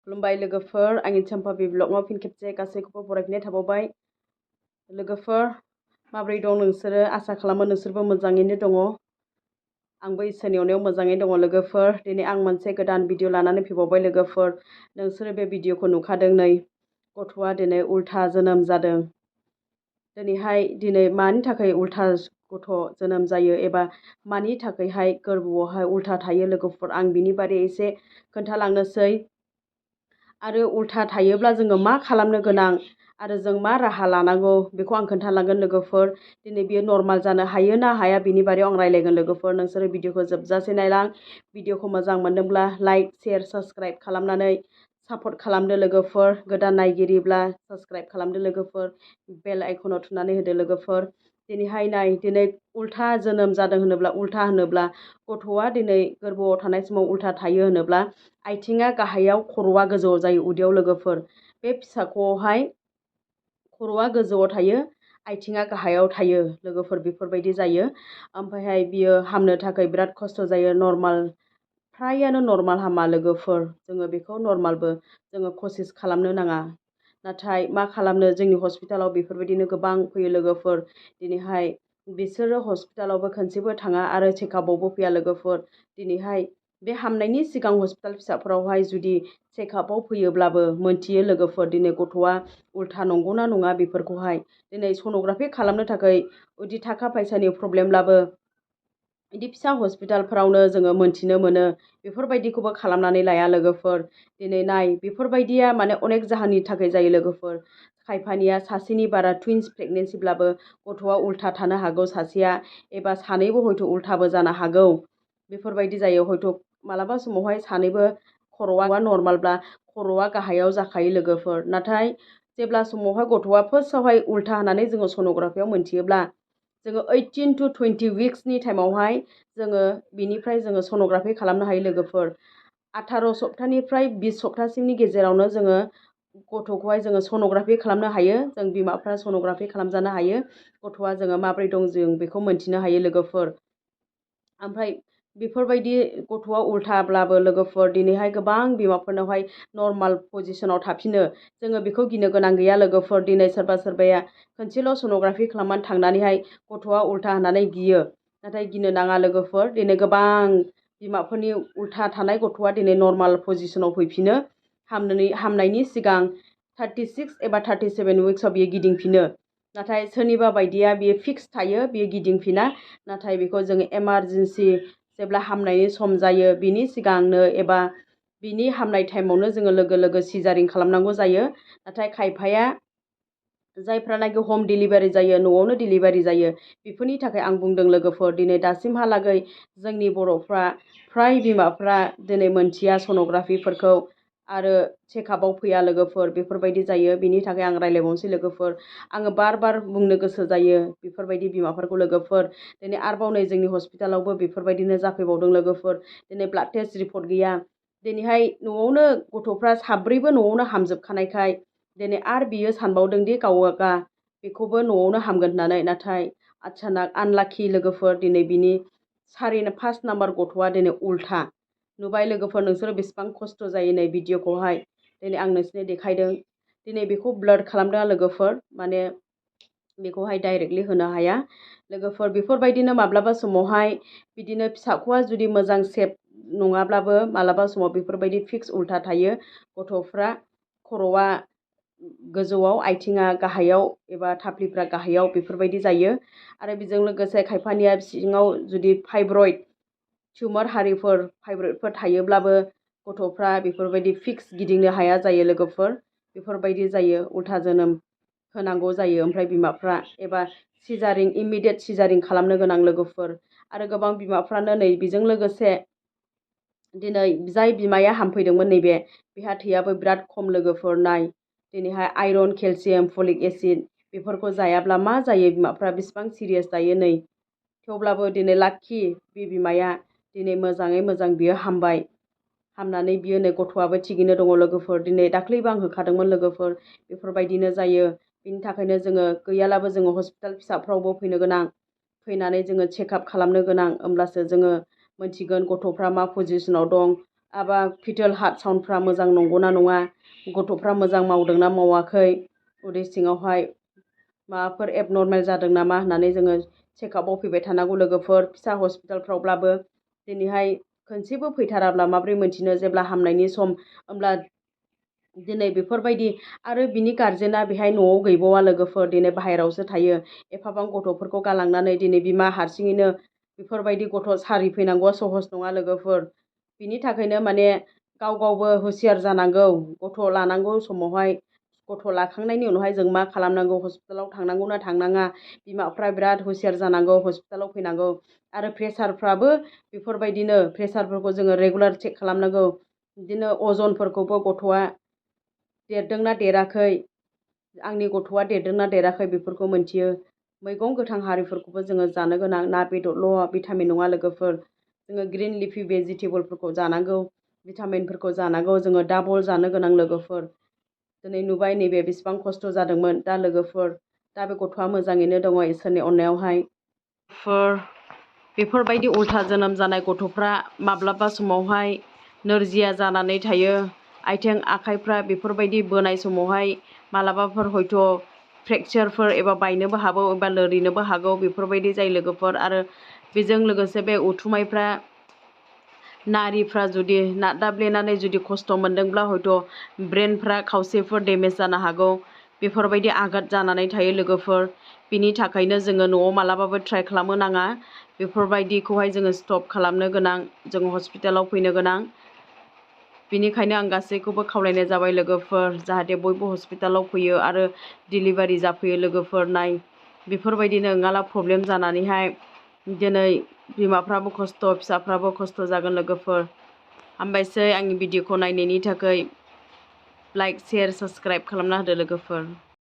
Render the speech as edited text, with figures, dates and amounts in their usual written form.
खुलुमबाय लोगोफोर, आंनि चाम्पा ब्लगआव फिन खेबसे गासैखौबो बरायफिननाय थाबावबाय। लोगोफोर, माबोरै दं नोंसोरो? आसा खालामो नोंसोरबो मोजाङैनो दङ। आंबो इसोरनि अननायाव मोजाङै दङ लोगोफोर। दिनै आं मोनसे गोदान भिडिअ लानानै फैबावबाय लोगोफोर। नोंसोरो बे भिडिअखौ नुखादों नै, गथ'आ दिनै उल्था जोनोम जादों। दिनै मानि थाखाय उल्था गथ' जोनोम जायो एबा मानि थाखायहाय गोरबोआवहाय उल्था थायो लोगोफोर, आं बिनि बारै एसे खोन्थालांनोसै। आरो उल्था थायोब्ला जोङो मा खालामनो गोनां आरो जों मा राहा लानांगौ बेखौ आं खोन्थालांगोन लोगोफोर। दिनै बियो नर्माल जानो हायो ना हाया बिनि बारै आं रायलायगोन लोगोफोर। नोंसोरो भिडिअखौ जोबजासे नायलां। भिडिअखौ मोजां मोनदोंब्ला लाइक, शेयार, साबस्क्राइब खालामनानै सापर्ट खालामदो लोगोफोर। गोदान नायगिरिब्ला साबस्क्राइब खालामदो लोगोफोर। बेल आइकनाव थुनानै होदो लोगोफोर। दिनै उल्था जोनोम जादों होनोब्ला गथ'आ दिनै गोरबोआव थानाय समाव उल्था थायो होनोब्ला आथिङा गाहायाव खर'आ गोजौआव जायो उदैयाव लोगोफोर। बे फिसाख'आवहाय खर'आ गोजौआव थायो, आथिङा गाहायाव थायो लोगोफोर, बेफोरबायदि जायो। ओमफ्रायहाय बियो हामनो थाखाय बिराद खस्थ' जायो। फ्रायानो नर्माल हामा लोगोफोर। जोङो बेखौ नर्मालबो जोङो कसिस खालामनो नाङा। नाथाय मा खालामनो, जोंनि हस्पिटालाव बेफोरबायदिनो गोबां फैयो लोगोफोर। दिनैहाय बिसोरो हस्पिटालावबो खनसेबो थाङा आरो चेकआपआवबो फैया लोगोफोर। दिनैहाय बे हामनायनि सिगां हस्पिटाल फिसाफोरावहाय जुदि चेकआपआव फैयोब्लाबो मोनथियो लोगोफोर दिनै गथ'आ उल्था नंगौना नङा बेफोरखौहाय। दिनै सन'ग्राफि खालामनो थाखाय जुदि थाखा फैसानि प्रब्लेमब्लाबो बिदि फिसा हस्पिटालफोरावनो जोङो मोनथिनो मोनो। बेफोरबायदिखौबो खालामनानै लाया लोगोफोर। दिनै नाय, बेफोरबायदिया माने अनेक जाहोननि थाखाय जायो लोगोफोर। खायफानिया सासेनि बारा टुइन्स प्रेगनेन्सिब्लाबो गथ'आ उल्था थानो हागौ सासेया, एबा सानैबो हयथ' उल्थाबो जानो हागौ। बेफोरबायदि जायो हयथ' मालाबा समावहाय सानैबो खर'आ नर्मालब्ला खर'आ गाहायाव जाखायो लोगोफोर। नाथाय जेब्ला समावहाय गथ'आ फार्स्टआवहाय उल्था होनानै जोङो सन'ग्राफियाव मोनथियोब्ला जोङो 18 to 20 उइक्सनि टाइमावहाय जोङो बिनिफ्राय जोङो सन'ग्राफि खालामनो हायो लोगोफोर। 18 सप्तानिफ्राय 20 सप्तासिमनि गेजेरावनो जोङो गथ'खौहाय जोङो सन'ग्राफि खालामनो हायो। जों बिमाफ्रा सन'ग्राफि खालामजानो हायो। गथ'आ जोङो माबोरै दं जों बेखौ मोनथिनो हायो लोगोफोर। ओमफ्राय बेफोरबायदि गथ'आ उल्थाब्लाबो लोगोफोर दिनैहाय गोबां बिमाफोरनावहाय नर्माल पजिसनाव थाफिनो। जोङो बेखौ गिनो गोनां गैया लोगोफोर। दिनै सोरबा सोरबाया खनसेल' सन'ग्राफि खालामनानै थांनानैहाय गथ'आ उल्था होननानै गियो। नाथाय गिनो नाङा लोगोफोर। दिनै गोबां बिमाफोरनि उल्था थानाय गथ'आ दिनै नर्माल पजिसनाव फैफिनो। हामनायनि सिगां 36 एबा 37 उइक्सआव बियो गिदिंफिनो। नाथाय सोरनिबा बायदिया बियो फिक्स थायो, बियो गिदिंफिना। नाथाय बेखौ जोङो एमारजेन्सि जेब्ला हामनायनि सम जायो बिनि सिगांनो एबा बिनि हामनाय टाइमावनो जोङो लोगो लोगो सिजारिं खालामनांगौ जायो। नाथाय खायफाया जायफ्रानाखि हम डिलिभारि जायो, न'आवनो डिलिभारि जायो, बेफोरनि थाखाय आं बुंदों लोगोफोर। दिनै दासिमहालागै जोंनि बर'फ्रा फ्राय बिमाफ्रा दिनै मोनथिया सन'ग्राफिफोरखौ आरो चेकआपआव फैया लोगोफोर। बेफोरबायदि जायो। बिनि थाखाय आं रायज्लायबावनोसै लोगोफोर। आङो बार बार बुंनो गोसो जायो बेफोरबायदि बिमाफोरखौ लोगोफोर। दिनै आरोबाव नै जोंनि हस्पिटालावबो बेफोरबायदिनो जाफैबावदों लोगोफोर। दिनै ब्लाड टेस्ट रिपर्ट गैया। दिनैहाय न'आवनो गथ'फ्रा साब्रैबो न'आवनो हामजोबखानायखाय दिनै आरो बियो सानबावदोंदि गावगा बेखौबो न'आवनो हामगोन होननानै। नाथाय आनलाखि लोगोफोर, दिनै बिनि 5 नाम्बार गथ'आ दिनै उल्था। नुबाय लोगोफोर नोंसोरो बेसेबां खस्थ' जायो नै भिडिअखौहाय। दिनै आं नोंसोरनो देखायदों। दिनै बेखौ ब्लार खालामदों लोगोफोर। माने बेखौहाय डाइरेक्टलि होनो हाया लोगोफोर। बेफोरबायदिनो माब्लाबा समावहाय बिदिनो फिसाख'आ जुदि मोजां सेप नङाब्लाबो मालाबा समाव बेफोरबायदि फिक्स उल्था थायो। गथ'फ्रा खर'आ गोजौआव, आथिङा गाहायाव एबा थाफ्लिफ्रा गाहायाव बेफोरबायदि जायो। आरो बेजों लोगोसे खायफानिया सिङाव जुदि फाइब्रइड टिउमार फाइब्रइडफोर थायोब्लाबो गथ'फ्रा बेफोरबायदि फिक्स गिदिंनो हाया जायो लोगोफोर। बेफोरबायदि जायो, उल्था जोनोम होनांगौ जायो। ओमफ्राय बिमाफ्रा एबा इमिडियेट सिजारिं खालामनो गोनां लोगोफोर। आरो गोबां बिमाफ्रानो नै बेजों लोगोसे दिनै जाय बिमाया हामफैदोंमोन नैबे, बेहा थैयाबो बिराद खम लोगोफोर। नाय दिनैहाय आयरन, केलसियाम, फलिक एसिड बेफोरखौ जायाब्ला मा जायो, बिमाफ्रा बेसेबां सिरियास जायो नै। थेवब्लाबो दिनै लाखि बे बिमाया दिनै मोजाङै मोजां बियो हामबाय। हामनानै बियो नै गथ'आबो थिगैनो दङ लोगोफोर। दिनै दाख्लैबो आं होखादोंमोन लोगोफोर। बेफोरबायदिनो जायो। बिनि थाखायनो जोङो गैयालाबो जोङो हस्पिटाल फिसाफ्रावबो फैनो गोनां। फैनानै जोङो चेकआप खालामनो गोनां। होमब्लासो जोङो मोनथिगोन गथ'फ्रा मा पजिसनाव दं एबा फिटल हार्ट साउन्डफ्रा मोजां नंगौना नङा, गथ'फ्रा मोजां मावदोंना मावाखै, उदै सिङावहाय माबाफोर एबनर्मेल जादों नामा होननानै जोङो चेकआपआव फैबाय थानांगौ लोगोफोर। फिसा हस्पिटालफ्रावब्लाबो दिनैहाय खनसेबो फैथाराब्ला माबोरै मोनथिनो जेब्ला हामनायनि सम, होमब्ला दिनै बेफोरबायदि आरो बिनि गार्जेना बेहाय न'आव गैबावा लोगोफोर, दिनै बाहेरायावसो थायो। एफाबां गथ'फोरखौ गालांनानै दिनै बिमा हारसिङैनो बेफोरबायदि गथ' सारि फैनांगौआ सहस नङा लोगोफोर। बिनि थाखायनो माने गाव गावबो हुसियार जानांगौ। गथ' लानांगौ समावहाय, गथ' लाखांनायनि उनावहाय जों मा खालामनांगौ, हस्पिटालाव थांनांगौ ना थांनाङा, बिमाफ्रा बिराद हुसियार जानांगौ, हस्पिटालाव फैनांगौ। आरो प्रेसारफ्राबो बेफोरबायदिनो, प्रेसारफोरखौ जोङो रेगुलार चेक खालामनांगौ। बिदिनो अजनफोरखौबो गथ'आ देरदोंना देराखै, आंनि गथ'आ देरदोंना देराखै बेफोरखौ मोनथियो। मैगं गोथां हारिफोरखौबो जोङो जानो गोनां, ना बेदरल' भिटामिन नङा लोगोफोर। जोङो ग्रिन लिफि भेजिटेबोलफोरखौ जानांगौ, भिटामिनफोरखौ जानांगौ, जोङो डाबल जानो गोनां लोगोफोर। दिनै नुबाय नैबे बेसेबां खस्थ' जादोंमोन, दा लोगोफोर दा बे गथ'आ मोजाङैनो दङ इसोरनि अननायावहाय। बेफोरबायदि उल्था जोनोम जानाय गथ'फ्रा माब्लाबा समावहाय नोरजिया जानानै थायो। आथिं आखाइफ्रा बेफोरबायदि बोनाय समावहाय मालाबाफोर हयथ' फ्रेक्चारफोर एबा बायनोबो हागौ एबा लोरिनोबो हागौ, बेफोरबायदि जायो लोगोफोर। आरो बेजों लोगोसे बे उथुमायफ्रा, नारिफ्रा जुदि नारदाब्लेनानै जुदि खस्थ' मोनदोंब्ला हयथ' ब्रेनफ्रा खावसेफोर डेमेज जानो हागौ। बेफोरबायदि आघात जानानै थायो लोगोफोर। बिनि थाखायनो जोङो न'आव मालाबाबो ट्राइ खालामनो नाङा। बेफोरबायदिखौहाय जोङो स्टप खालामनो गोनां, जों हस्पिटालाव फैनो गोनां। बिनिखायनो आं गासैखौबो खावलायनाय जाबाय लोगोफोर, जाहाथे बयबो हस्पिटालाव फैयो आरो डिलिभारि जाफैयो लोगोफोर। नाय बेफोरबायदिनो ओंगाला प्रब्लेम जानानैहाय दिनै बिमाफ्राबो खस्थ', फिसाफ्राबो खस्थ' जागोन लोगोफोर। हामबायसै आंनि भिडिअखौ नायनायनि थाखाय। लाइक, शेयार, साबस्क्राइब खालामना होदो लोगोफोर।